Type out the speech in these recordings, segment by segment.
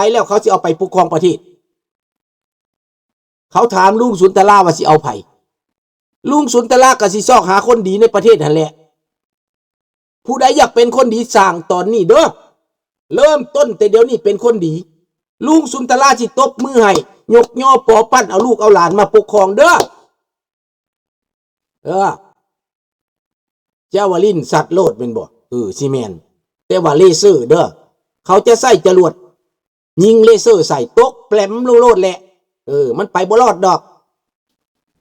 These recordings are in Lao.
າຍແລ້ວເຂົາຊິເອົາໄປປົກຄອງປະເທດ. ເຂົາຖາມລຸງສຸນທະລາວ່າຊິເອົາໃຜ? ລຸງສຸນທະລາກໍຊິຊອກຫາຄົນດີໃນປະເທດຫັ້ນແຫຼະ. ຜູ້ໃດຢາກເປັນຄົນດີສ້າງຕອນນີ້ເດີ້. ເລີ່ມຕົ້ນແຕ່ດຽວນີ້ເປັນຄົນດີ. ລຸງສຸນທະລາຊິຕົບມືໃຫ້, ຍົກຍໍປໍປັ້ນເອົາລູກເອົາຫຼານມາປົກຄອງເດີ້. ເອີ ຈາວາລິນສັດໂລດແມ່ນບໍ່? ເອີ ຊິແມ່ນ. ແຕ່ວ່າເລເຊີເດີ້. ເຂົາຈະໃຊ້ຈະຫຼວດ ຍິງເລເຊີໃສ່ ຕົກແປມລົງໂລດແຫຼະ. ເອີ ມັນໄປບໍ່ລອດດອກ.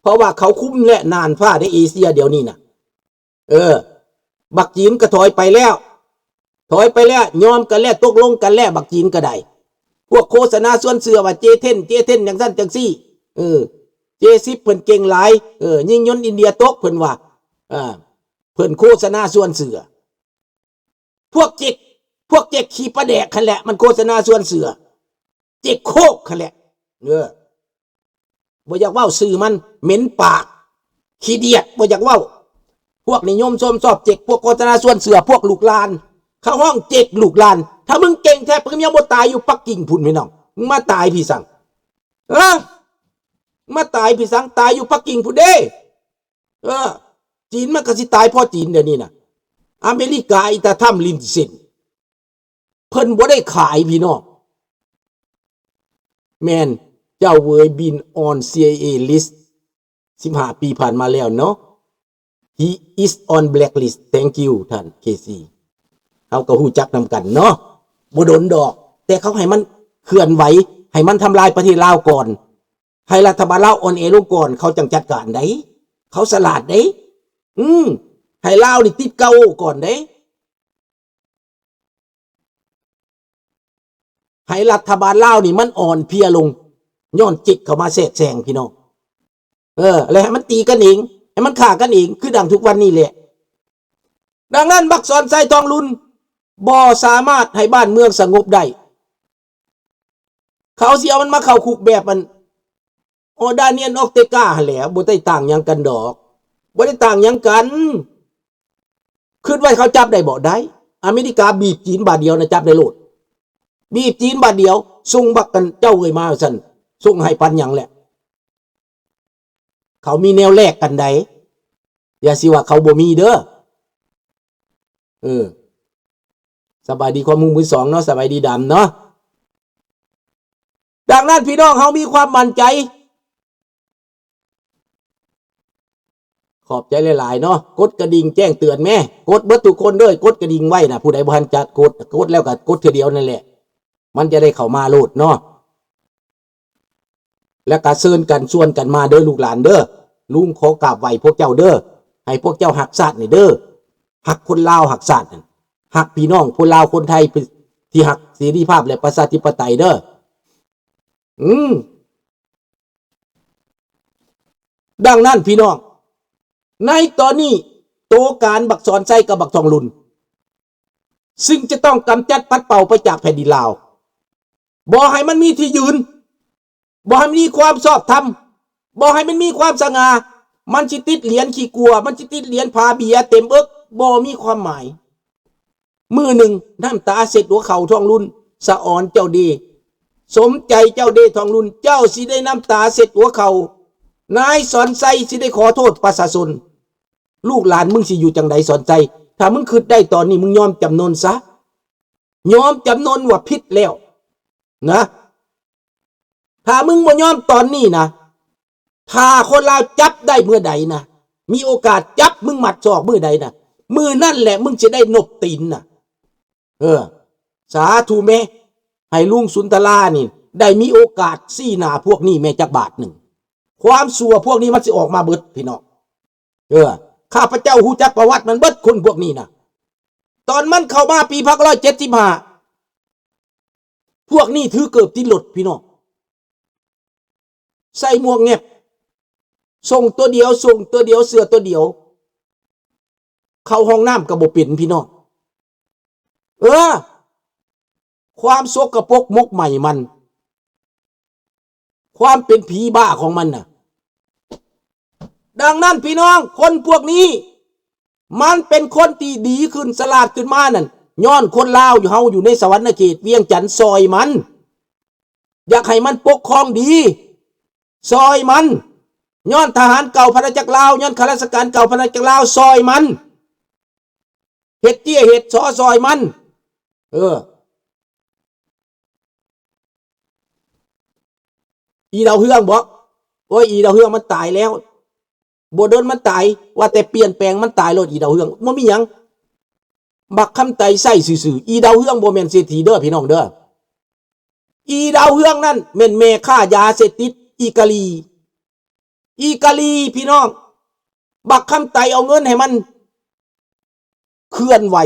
ເພາະວ່າເຂົາຄຸມແຫຼະນ່ານຟ້າໃນເອເຊຍດຽວນີ້ນະ. ເອີ ບັກຈີນກໍຖອຍໄປແລ້ວ, ຖອຍໄປແລ້ວ, ຍອມກັນແລ້ວ, ຕົກລົງກັນແລ້ວ, ບັກຈີນກໍໄດ້. ພວກໂຄສະນາຊວນເຊື່ອວ່າເຈເທັນ ເຈເທັນ ຈັ່ງຊັ້ນຈັ່ງຊີ້. ເອີ ເຈສິບເພິ່ນເກັ່ງຫຼາຍ. ເອີ ຍິງຍົນອິນເດຍຕົກ ເພິ່ນວ່າ. ເອີ ເພິ່ນໂຄສະນາຊວນເຊື່ອ. ພວກເຈັກ ພວກເຈັກຂີ້ປາແດກຫັ້ນແຫຼະ ມັນໂຄສະນາຊວນເຊື່ອ. ເຈັກໂຄກຫັ້ນແຫຼະ. ເອີ ບໍ່ຢາກເວົ້າຊື່ມັນ ເໝັນປາກ ຂີ້ດຽດ ບໍ່ຢາກເວົ້າ. ພວກນິຍົມຊົມຊອບເຈັກ ພວກໂຄສະນາຊວນເຊື່ອ ພວກລູກຫຼານ. ເຂົາຮ້ອງເຈັກລູກຫຼານ. ຖ້າມຶງເກັ່ງແທ້ ມຶງຍັງບໍ່ຕາຍຢູ່ປັກກິ່ງພຸ້ນ ພີ່ນ້ອງ. ມຶງມາຕາຍພີ້ສັງ? ຮະ? ມາຕາຍພີ້ສັງ? ຕາຍຢູ່ປັກກິ່ງພຸ້ນເດ້. ເອີ ຈີນມັນກໍຊິຕາຍເພາະຈີນດຽວນີ້ນະ. ອາເມລິກາ ອີຕາທຳລິນເຊັນ ເພິ່ນບໍ່ໄດ້ຂາຍພີ່ນ້ອງ. ແມ່ນ ເຈົ້າເວີຍ been on ຊີໄອເອ list ສິບຫ້າປີຜ່ານມາແລ້ວເນາະ. He is on blacklist. Thank you ທ່ານ ເຄຊີ. ເຮົາກໍຮູ້ຈັກນຳກັນເນາະ. ບໍ່ດົນດອກ ແຕ່ເຂົາໃຫ້ມັນເຄື່ອນໄຫວ ໃຫ້ມັນທຳລາຍປະເທດລາວກ່ອນ. ໃຫ້ລັດຖະບານລາວອ່ອນແອລົງກ່ອນ ເຂົາຈັ່ງຈັດການໄດ໋. ເຂົາສະຫຼາດເດ້. ອືມ ໃຫ້ລາວນີ້ຕິດເກົ້າໂອກ່ອນເດ້. ໃຫ້ລັດຖະບານລາວນີ້ມັນອ່ອນເພຍລົງ ຍ້ອນເຈັກເຂົ້າມາແຊກແຊງ ພີ່ນ້ອງ. ເອີ ແລະໃຫ້ມັນຕີກັນເອງ ໃຫ້ມັນຂ້າກັນເອງ ຄືດັ່ງທຸກວັນນີ້ແຫຼະ. ດັ່ງນັ້ນ ບັກສອນໄຊ ທອງລຸນ ບໍ່ສາມາດໃຫ້ບ້ານເມືອງສະຫງົບໄດ້. ເຂົາຊິເອົາມັນມາເຂົ້າຄຸກແບບອັນ ໂອ ດານຽນ ອອກເຕກາ ຫັ້ນແຫຼະ. ບໍ່ໄດ້ຕ່າງຫຍັງກັນດອກ ບໍ່ໄດ້ຕ່າງຫຍັງກັນ. ຄິດວ່າເຂົາຈັບໄດ້ບໍ່? ໄດ້. ອາເມລິກາບີບຈີນບາດດຽວນະ ຈັບໄດ້ໂລດ. ບີບຈີນບາດດຽວ ສົ່ງບັກກັນເຈົ້າເອີຍມາວ່າຊັ້ນ. ສົ່ງໃຫ້ປານຫຍັງແຫຼະ. ເຂົາມີແນວແລກກັນໃດ໋. ຢ່າຊິວ່າເຂົາບໍ່ມີເດີ້. ເອີ ສະບາຍດີຄວາມຮູ້ມືສອງເນາະ, ສະບາຍດີດຳເນາະ. ດັ່ງນັ້ນ ພີ່ນ້ອງເຮົາມີຄວາມໝັ້ນໃຈ. ຂອບໃຈຫຼາຍໆເນາະ. ກົດກະດິ່ງແຈ້ງເຕືອນແມ້. ກົດເບິດທຸກຄົນເດີ້. ກົດກະດິ່ງໄວ້ນະ. ຜູ້ໃດບໍ່ທັນຈັດກົດ, ກົດແລ້ວກໍກົດເທື່ອດຽວນັ້ນແຫຼະ. ມັນຈະໄດ້ເຂົ້າມາໂລດເນາະ. ແລ້ວກະເຊີນກັນຊວນກັນມາເດີ້ ລູກຫຼານເດີ້. ລຸງຂໍກາບໄຫວ້ພວກເຈົ້າເດີ້. ໃຫ້ພວກເຈົ້າຮັກຊາດນີ້ເດີ້. ຮັກຄົນລາວ ຮັກຊາດນັ້ນ. ຮັກພີ່ນ້ອງຄົນລາວຄົນໄທ ທີ່ຮັກເສລີພາບ ແລະ ປະຊາທິປະໄຕເດີ້. ອືມ. ດັ່ງນັ້ນ ພີ່ນ້ອງ, ໃນຕອນນີ້ ໂຕການບັກສອນໄຊກັບບັກທອງລຸນ ຊຶ່ງຈະຕ້ອງກຳຈັດປັດເປົ່າໄປຈາກແຜ່ນດິນລາວ. ບໍ່ໃຫ້ມັນມີທີ່ຢືນ, ບໍ່ໃຫ້ມັນມີຄວາມຊອບທຳ, ບໍ່ໃຫ້ມັນມີຄວາມສະຫງ່າ. ມັນຊິຕິດຫຼຽນຂີ້ກົວ, ມັນຊິຕິດຫຼຽນຜ້າເບຍເຕັມເອິກ, ບໍ່ມີຄວາມໝາຍ. ມື້ໜຶ່ງ ນ້ຳຕາເຊັດຫົວເຂົ່າທອງລຸນ, ສະອອນເຈົ້າເດ, ສົມໃຈເຈົ້າເດທອງລຸນ, ເຈົ້າຊິໄດ້ນ້ຳຕາເຊັດຫົວເຂົ່າ. ນາຍສອນໄຊຊິໄດ້ຂໍໂທດປະຊາຊົນ. ລູກຫຼານມຶງຊິຢູ່ຈັ່ງໃດສອນໄຊ? ຖ້າມຶງຄິດໄດ້ຕອນນີ້ ມຶງຍອມຈຳນົນຊະ. ຍອມຈຳນົນວ່າຜິດແລ້ວນະ. ຖ້າມຶງບໍ່ຍອມຕອນນີ້ນະ, ຖ້າຄົນລາວຈັບໄດ້ເມື່ອໃດນະ, ມີໂອກາດຈັບມຶງມັດສອກມື້ໃດນະ, ມື້ນັ້ນແຫຼະມຶງຊິໄດ້ນົບຕີນນະ. ເອີ ສາທຸແມ້. ໃຫ້ລຸງສຸນທະລານີ້ໄດ້ມີໂອກາດຊີ້ໜ້າພວກນີ້ແມ້ຈັກບາດໜຶ່ງ. ຄວາມຊົ່ວພວກນີ້ມັນຊິອອກມາເບິດ ພີ່ນ້ອງ. ເອີ ຂ້າພະເຈົ້າຮູ້ຈັກປະຫວັດມັນເບິດ ຄົນພວກນີ້ນະ. ຕອນມັນເຂົ້າມາປີພັນເກົ້າຮ້ອຍເຈັດສິບຫ້າ ພວກນີ້ຖືເກີບຕິດລົດ ພີ່ນ້ອງ, ໃສ່ໝວກແງບ, ສົ້ງຕົວດຽວ, ສົ້ງຕົວດຽວ, ເສື້ອຕົວດຽວ, ເຂົ້າຫ້ອງນ້ຳກໍບໍ່ເປັນ ພີ່ນ້ອງ. ເອີ ຄວາມສົກກະປົກໝົກໄໝ້ມັນ, ຄວາມເປັນຜີບ້າຂອງມັນນະ. ດັ່ງນັ້ນ ພີ່ນ້ອງ, ຄົນພວກນີ້ ມັນເປັນຄົນທີ່ດີຂຶ້ນ, ສະຫຼາດຂຶ້ນມານັ້ນ ຍ້ອນຄົນລາວຢູ່ ເຮົາຢູ່ໃນສະຫວັນນະເຂດ ວຽງຈັນ ຊ່ອຍມັນ. ຢາກໃຫ້ມັນປົກຄອງດີ ຊ່ອຍມັນ. ຍ້ອນທະຫານເກົ່າພານາຈັກລາວ, ຍ້ອນຂ້າລາຊະການເກົ່າພານາຈັກລາວ, ຊ່ອຍມັນ. ເຮັດເຈ້ຍເຮັດຊໍຊ່ອຍມັນ. ເອີ ອີດາວເຮືອງບໍ? ໂອ້ຍ ອີດາວເຮືອງມັນຕາຍແລ້ວ. ບໍ່ດົນມັນຕາຍ, ວ່າແຕ່ປ່ຽນແປງມັນຕາຍໂລດ ອີດາວເຮືອງ. ບໍ່ມີຫຍັງ. ບັກຄຳໄຕໃຊ້ຊື່ໆ. ອີດາວເຮືອງບໍ່ແມ່ນເສດຖີເດີ ພີ່ນ້ອງເດີ. ອີດາວເຮືອງນັ້ນແມ່ນແມ່ຄ້າຢາເສບຕິດອີກາລີ. ອີກາລີ ພີ່ນ້ອງ. ບັກຄຳໄຕເອົາເງິນໃຫ້ມັນເຄື່ອນໄຫວ.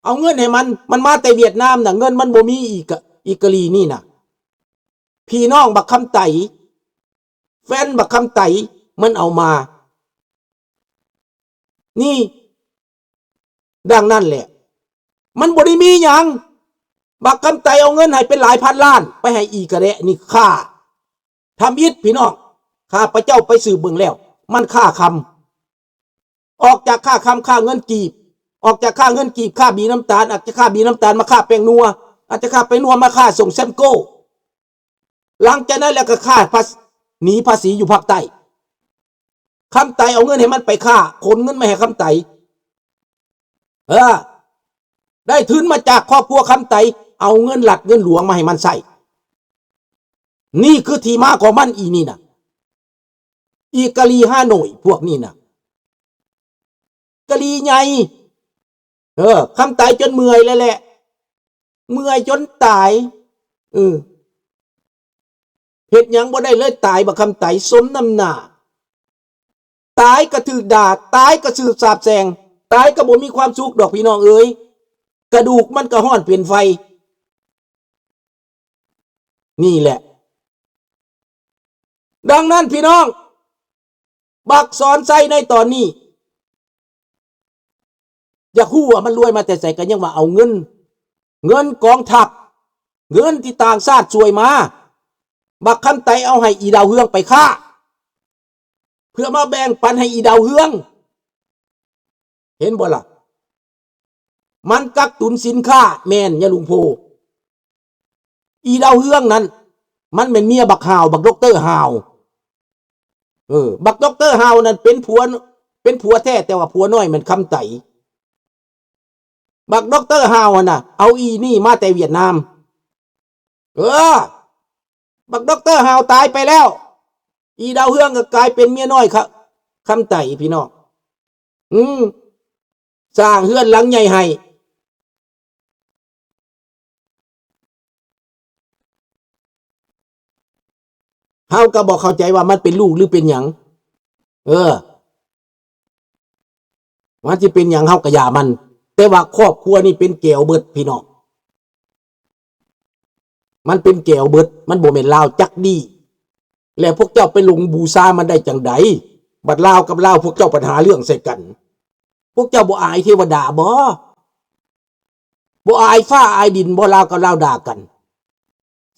ເອົາເງິນໃຫ້ມັນ. ມັນມາແຕ່ຫວຽດນາມນະ. ເງິນມັນບໍ່ມີ ອີກາ ອີກາລີນີ້ນະ. ພີ່ນ້ອງບັກຄຳໄຕ, ແຟນບັກຄຳໄຕ ມັນເອົາມາ. ນີ້ ດັ່ງນັ້ນແຫຼະ ມັນບໍ່ໄດ້ມີຫຍັງ. ບັກຄຳໄຕເອົາເງິນໃຫ້ເປັນຫຼາຍພັນລ້ານ ໄປໃຫ້ອີກະແລະນີ້ ຂ້າທຳອິດ ພີ່ນ້ອງ. ຂ້າພະເຈົ້າໄປສືບເບິ່ງແລ້ວ ມັນຄ້າຄຳ. ອອກຈາກຄ້າຄຳ ຄ້າເງິນກີບ, ອອກຈາກຄ້າເງິນກີບ ຄ້າບີນ້ຳຕານ, ອາດຈະຄ້າບີນ້ຳຕານມາຄ້າແປ້ງນົວ, ອາດຈະຄ້າແປ້ງນົວມາຄ້າສົ່ງແຊມໂກ້. ຫຼັງຈາກນັ້ນແລ້ວກໍຄ້າພາ ໜີພາສີຢູ່ພາກໃຕ້. ຄຳໄຕເອົາເງິນໃຫ້ມັນໄປຄ້າ, ຂົນເງິນມາໃຫ້ຄຳໄຕ. ເອີ ໄດ້ທຶນມາຈາກຄອບຄົວຄຳໄຕ, ເອົາເງິນລັດເງິນຫຼວງມາໃຫ້ມັນໃຊ້. ນີ້ຄືທີ່ມາຂອງມັນ ອີນີ້ນະ. ອີກາລີຮາໂໜຍພວກນີ້ນະ ກາລີໃຫຍ່. ເອີ ຄຳໄຕຈົນເມື່ອຍແລ້ວແຫຼະ ເມື່ອຍຈົນຕາຍ. ເອີ ເຮັດຫຍັງບໍ່ໄດ້ເລີຍ ຕາຍບັກຄຳໄຕ ສົມນ້ຳໜ້າ. ຕາຍກໍຖືກດ່າ, ຕາຍກໍຖືກສາບແຊ່ງ, ຕາຍກໍບໍ່ມີຄວາມສຸກດອກ ພີ່ນ້ອງເອີຍ. ກະດູກມັນກໍຮ້ອນເປັນໄຟ. ນີ້ແຫຼະ. ດັ່ງນັ້ນພີ່ນ້ອງ ບັກສອນໄຊໃນຕອນນີ້ ຢາກຮູ້ວ່າມັນລວຍມາແຕ່ໃສ ກໍຍັງວ່າເອົາເງິນ, ເງິນກອງທັບ, ເງິນທີ່ຕ່າງຊາດຊ່ວຍມາ, ບັກຄຳໄຕເອົາໃຫ້ອີດາວເຮືອງໄປຄ້າ ເພື່ອມາແບ່ງປັນໃຫ້ອີດາວເຮືອງ. ເຫັນບໍ່ລະ? ມັນກັກຕຸນສິນຄ້າ ແມ່ນຍາລຸງໂພ. ອີດາວເຮືອງນັ້ນ ມັນແມ່ນເມຍບັກຫ່າວ ບັກດັອກເຕີຫ່າວ. ເອີ ບັກດັອກເຕີຫ່າວນັ້ນເປັນຜົວ ເປັນຜົວແທ້ ແຕ່ວ່າຜົວນ້ອຍແມ່ນຄຳໄຕ. ບັກດັອກເຕີຫ່າວຫັ້ນນະ ເອົາອີນີ້ມາແຕ່ຫວຽດນາມ. ເອີ ບັກດັອກເຕີຫ່າວຕາຍໄປແລ້ວ ອີດາວເຮືອງກໍກາຍເປັນເມຍນ້ອຍຄະ ຄຳໄຕ ພີ່ນ້ອງ. ອືມ ສ້າງເຮືອນຫຼັງໃຫຍ່ໃຫ້. ເຮົາກໍບໍ່ເຂົ້າໃຈວ່າມັນເປັນລູກຫຼືເປັນຫຍັງ. ເອີ ມັນຊິເປັນຫຍັງເຮົາກໍຢ່າມັນ, ແຕ່ວ່າຄອບຄົວນີ້ເປັນແກວເບິດ ພີ່ນ້ອງ. ມັນເປັນແກວເບິດ, ມັນບໍ່ແມ່ນລາວຈັກດີ້. ແລ້ວພວກເຈົ້າໄປຫຼົງບູຊາມັນໄດ້ຈັ່ງໃດ? ບັດລາວກັບລາວ ພວກເຈົ້າບັດຫາເລື່ອງໃສ່ກັນ. ພວກເຈົ້າບໍ່ອາຍເທວະດາບໍ? ບໍ່ອາຍຟ້າອາຍດິນບໍ? ລາວກັບລາວດ່າກັນ.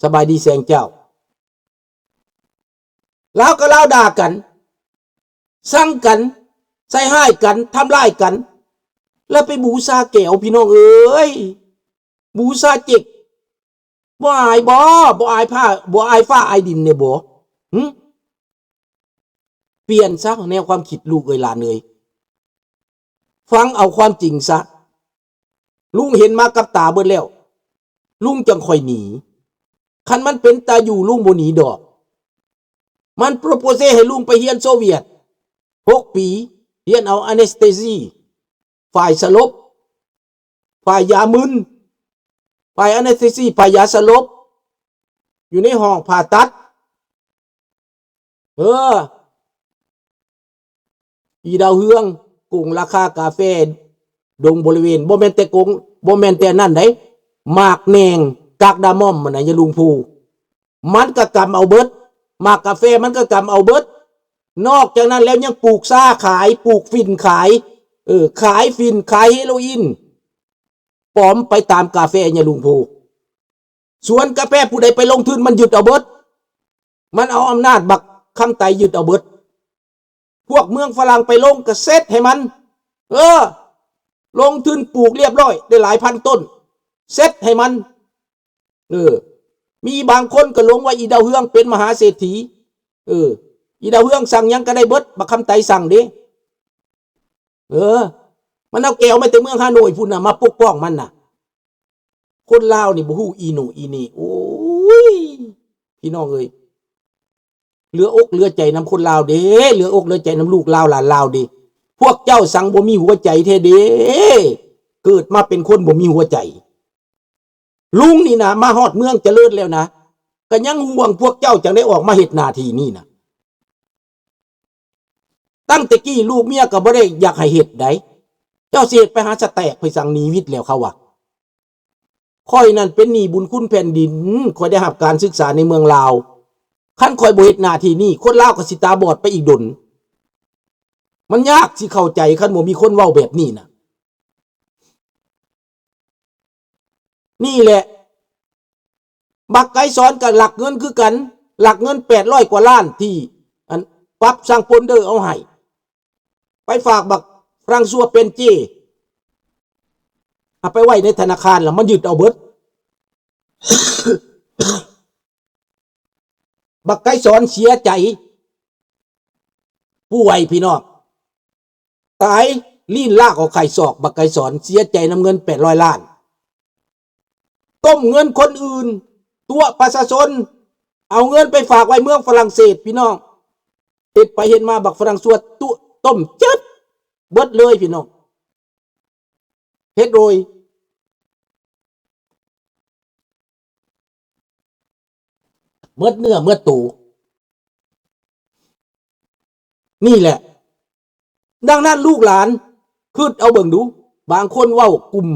ສະບາຍດີແສງເຈົ້າ. ລາວກັບລາວດ່າກັນ, ຊັງກັນ, ໃສ່ຮ້າຍກັນ, ທຳລາຍກັນ, ແລ້ວໄປບູຊາແກວ ພີ່ນ້ອງເອີຍ, ບູຊາເຈັກ. ບໍ່ອາຍບໍ? ບໍ່ອາຍຟ້າ, ບໍ່ອາຍຟ້າອາຍດິນແດ່ບໍ? ຫຶ? ປ່ຽນຊະແນວຄວາມຄິດ ລູກເອີຍ ຫຼານເອີຍ. ຟັງເອົາຄວາມຈິງຊະ. ລຸງເຫັນມາກັບຕາເບິດແລ້ວ, ລຸງຈັ່ງຄ່ອຍໜີ. ຄັນມັນເປັນຕາຢູ່, ລຸງບໍ່ໜີດອກ. ມັນໂປຣໂປເຊໃຫ້ລຸງໄປຮຽນໂຊວຽດຫົກປີ, ຮຽນເອົາ anesthesia ຝ່າຍສະຫຼົບ, ຝ່າຍຢາມຶນ, ຝ່າຍ anesthesia ຝ່າຍຢາສະຫຼົບ, ຢູ່ໃນຫ້ອງຜ່າຕັດ. ເອີ ອີດາວເຮືອງໂກງລາຄາກາແຟດົງບໍລິເວນ, ບໍ່ແມ່ນແຕ່ໂກງ, ບໍ່ແມ່ນແຕ່ນັ້ນໃດ, ໝາກແໜ່ງ, ກາກດາມອມຫັ້ນນະ ຍາລຸງພູ, ມັນກໍກຳເອົາເບິດ, ໝາກກາແຟມັນກໍກຳເອົາເບິດ. ນອກຈາກນັ້ນແລ້ວຍັງປູກຊາຂາຍ, ປູກຝິ່ນຂາຍ, ເອີ ຂາຍຝິ່ນ, ຂາຍເຮໂລອີນ, ປອມໄປຕາມກາແຟຍາລຸງໂພ. ສວນກາແຟຜູ້ໃດໄປລົງທຶນ ມັນຍຶດເອົາເບິດ, ມັນເອົາອຳນາດບັກຄຳໄຕຍຶດເອົາເບິດ. ພວກເມືອງຝຣັ່ງໄປລົງກໍເຊັດໃຫ້ມັນ, ເອີ ລົງທຶນປູກລຽບຮ້ອຍ ໄດ້ຫຼາຍພັນຕົ້ນ, ເຊັດໃຫ້ມັນ. ເອີ ມີບາງຄົນກໍຫຼົງວ່າອີດາວເຮືອງເປັນມະຫາເສດຖີ. ເອີ ອີດາວເຮືອງສັ່ງຫຍັງກໍໄດ້ເບິດ, ບັກຄຳໄຕສັ່ງເດ້. ເອີ ມັນເອົາແກວມາແຕ່ເມືອງຮາໂນ້ຍພຸ້ນນະ ມາປົກປ້ອງມັນນະ. ຄົນລາວນີ້ບໍ່ຮູ້ອີໂໜອີເໜ. ໂອ້ຍ ພີ່ນ້ອງເອີຍ, ເຫຼືອອົກເຫຼືອໃຈນຳຄົນລາວເດ້, ເຫຼືອອົກເຫຼືອໃຈນຳລູກລາວຫຼານລາວເດ້. ພວກເຈົ້າສັງບໍ່ມີຫົວໃຈແທ້ເດ້, ເກີດມາເປັນຄົນບໍ່ມີຫົວໃຈ. ລຸງນີ້ນະ ມາຮອດເມືອງຈະເລີນແລ້ວນະ ກໍຍັງຫ່ວງພວກເຈົ້າ ຈັ່ງໄດ້ອອກມາເຮັດໜ້າທີ່ນີ້ນະ. ຕັ້ງແຕ່ກີ້ລູກເມຍກໍບໍ່ໄດ້ຢາກໃຫ້ເຮັດໃດ. ເຈົ້າຊິເຮັດໄປຫາສະແຕກໄປສັງ ໜີວິດແລ້ວເຂົາວ່າ. ຂ້ອຍນັ້ນເປັນໜີ້ບຸນຄຸນແຜ່ນດິນ, ຂ້ອຍໄດ້ຮັບການສຶກສາໃນເມືອງລາວ. ຄັນຂ້ອຍບໍ່ເຮັດໜ້າທີ່ນີ້, ຄົນລາວກໍຊິຕາບອດໄປອີກດົນ. ມັນຍາກຊິເຂົ້າໃຈ ຄັນບໍ່ມີຄົນເວົ້າແບບນີ້ນະ. ນີ້ແຫຼະ ບັກໄກສອນກໍລັກເງິນຄືກັນ, ລັກເງິນແປດຮ້ອຍກວ່າລ້ານທີ່ອັນປັບຊັງໂປນເດີເອົາໃຫ້ ໄປຝາກບັກຟຣັງຊັວເປັນເຈ ເອົາໄປໄວ້ໃນທະນາຄານ ແລ້ວມັນຍຶດເອົາເບິດ. ບັກໄກສອນເສຍໃຈ ປ່ວຍພີ່ນ້ອງ. ຕາຍ ລີ້ນລາກອອກໄຂ່ສອກ ບັກໄກສອນ ເສຍໃຈນຳເງິນແປດຮ້ອຍລ້ານ ຕົ້ມເງິນຄົນອື່ນ ຕົວະປະຊາຊົນ ເອົາເງິນໄປຝາກໄວ້ເມືອງຝຣັ່ງເສດ ພີ່ນ້ອງ. ເຮັດໄປເຮັດມາ ບັກຝຣັ່ງຊວດ ຕຸ ຕົ້ມເຈັດເບິດເລີຍ ພີ່ນ້ອງ. ເຮັດໂດຍ ເໝິດເນື້ອເໝິດໂຕ ນີ້ແຫຼະ. ດັ່ງນັ້ນລູກຫຼານຄິດເອົາເບິ່ງດູ, ບາງຄົນເວົ້າກຸ່ມ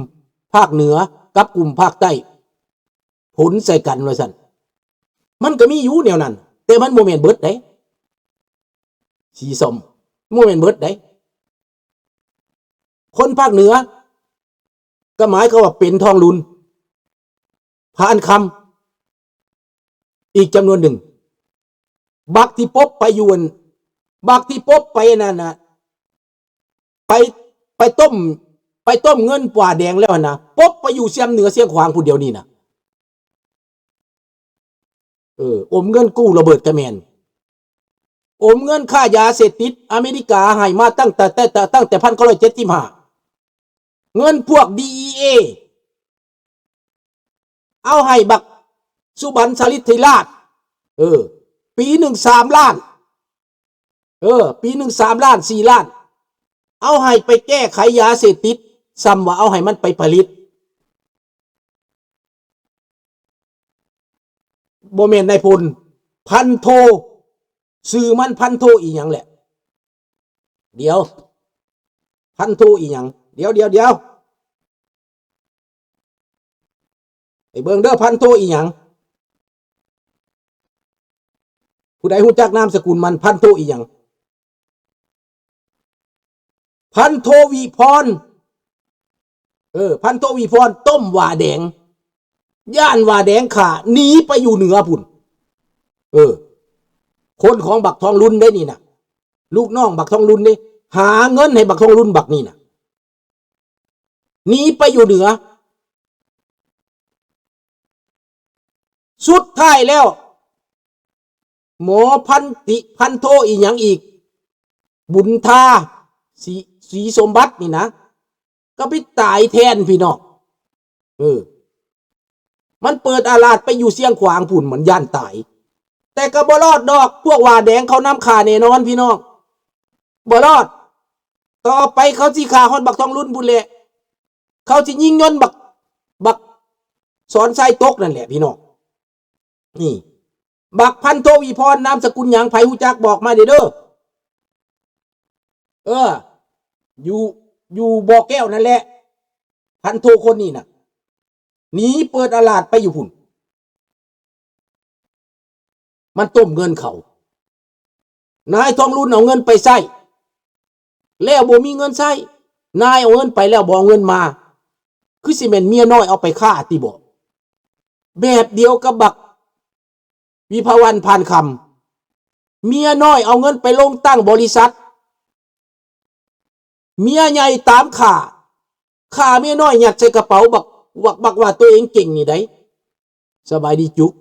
ພາກເໜືອກັບກຸ່ມພາກໃຕ້ ຜົນໃສ່ກັນວ່າຊັ້ນ. ມັນກໍມີຢູ່ແນວນັ້ນ, ແຕ່ມັນບໍ່ແມ່ນເບິດເດ້. ສີສົ້ມ ບໍ່ແມ່ນເບິດເດ້. ຄົນພາກເໜືອ ກໍໝາຍຄວາມວ່າເປັນທອງລຸນ ພານຄຳ ອີກຈຳນວນໜຶ່ງ. ບັກທີ່ປົບໄປຢູ່ອັນ ບັກທີ່ປົບໄປອັນນັ້ນນະ ໄປ ໄປຕົ້ມ ໄປຕົ້ມເງິນປວາແດງແລ້ວຫັ້ນນະ, ປົບໄປຢູ່ຊຽງເໜືອຊຽງຂວາງພຸ້ນດຽວນີ້ນະ. ເອີ ອົມເງິນກູ້ລະເບີດກະແມ່ນ, ອົມເງິນຄ່າຢາເສບຕິດ ອາເມລິກາໃຫ້ມາຕັ້ງແຕ່ ແຕ່ ແຕ່ ຕັ້ງແຕ່ພັນເກົ້າຮ້ອຍເຈັດສິບຫ້າ. ເງິນພວກດີອີເອ ເອົາໃຫ້ບັກສຸບັນສະລິດທິລາດ ເອີ ປີໜຶ່ງສາມລ້ານ ເອີ ປີໜຶ່ງສາມລ້ານ ສີ່ລ້ານ ເອົາໃຫ້ໄປແກ້ໄຂຢາເສບຕິດ ສ່ຳວ່າເອົາໃຫ້ມັນໄປຜະລິດ. ບໍ່ແມ່ນນາຍພົນ ພັນໂທ ຊື່ມັນພັນໂທອີ່ຫຍັງແຫຼະ? ດຽວ ພັນໂທອີ່ຫຍັງ? ດຽວ ດຽວ ດຽວ ໄປເບິ່ງເດີ ພັນໂທອີ່ຫຍັງ? ຜູ້ໃດຮູ້ຈັກນາມສະກຸນມັນ? ພັນໂທອີ່ຫຍັງ? ພັນໂທວິພອນ ເອີ ພັນໂທວິພອນ ຕົ້ມຫວ້າແດງ ຢ້ານຫວ້າແດງຂ້າ ໜີໄປຢູ່ເໜືອພຸ້ນ. ເອີ ຄົນຂອງບັກທອງລຸນເດ້ນີ້ນະ ລູກນ້ອງບັກທອງລຸນເດ້ ຫາເງິນໃຫ້ບັກທອງລຸນບັກນີ້ນະ ໜີໄປຢູ່ເໜືອ. ສຸດທ້າຍແລ້ວ ໝໍພັນຕິ ພັນໂທອີ່ຫຍັງອີກ ບຸນທາ ສີ ສີສົມບັດນີ້ນະ ກໍໄປຕາຍແທນພີ່ນ້ອງ. ເອີ ມັນເປີດອາລາດໄປຢູ່ຊຽງຂວາງພຸ້ນ ມັນຢ້ານຕາຍ ແຕ່ກໍບໍ່ລອດດອກ ພວກຫວ້າແດງເຂົານຳຂ້າແນ່ນອນພີ່ນ້ອງ ບໍ່ລອດ. ຕໍ່ໄປເຂົາຊິຂ້າຮອດບັກທອງລຸນພຸ້ນແຫຼະ ເຂົາຊິຍິງຍົນບັກ ບັກສອນໄຊຕົກນັ້ນແຫຼະພີ່ນ້ອງ. ນີ້ ບັກພັນໂທວິພອນ ນາມສະກຸນຫຍັງ ໃຜຮູ້ຈັກບອກມາແດ່ເດີ. ເອີ ຢູ່ ຢູ່ບໍ່ແກ້ວນັ້ນແຫຼະ ພັນໂທຄົນນີ້ນະ ໜີເປີດອາລາດໄປຢູ່ພຸ້ນ. ມັນຕົ້ມເງິນເຂົາ ນາຍທອງລຸນເອົາເງິນໄປໃຊ້ ແລ້ວບໍ່ມີເງິນໃຊ້ ນາຍເອົາເງິນໄປແລ້ວບໍ່ເອົາເງິນມາ ຄືຊິແມ່ນເມຍນ້ອຍເອົາໄປຄ້າຕິບໍ? ແບບດຽວກັບບັກວິພາວັນ ພານຄຳ ເມຍນ້ອຍເອົາເງິນໄປລົງຕັ້ງບໍລິສັດ ເມຍໃຫຍ່ຕາມຂ້າ ຂ້າເມຍນ້ອຍຍັດໃສ່ກະເປົາ ບັກ ບັກ ບັກວ່າຕົວເອງເກັ່ງນີ້ໃດ໋. ສະບາຍດີຈຸກ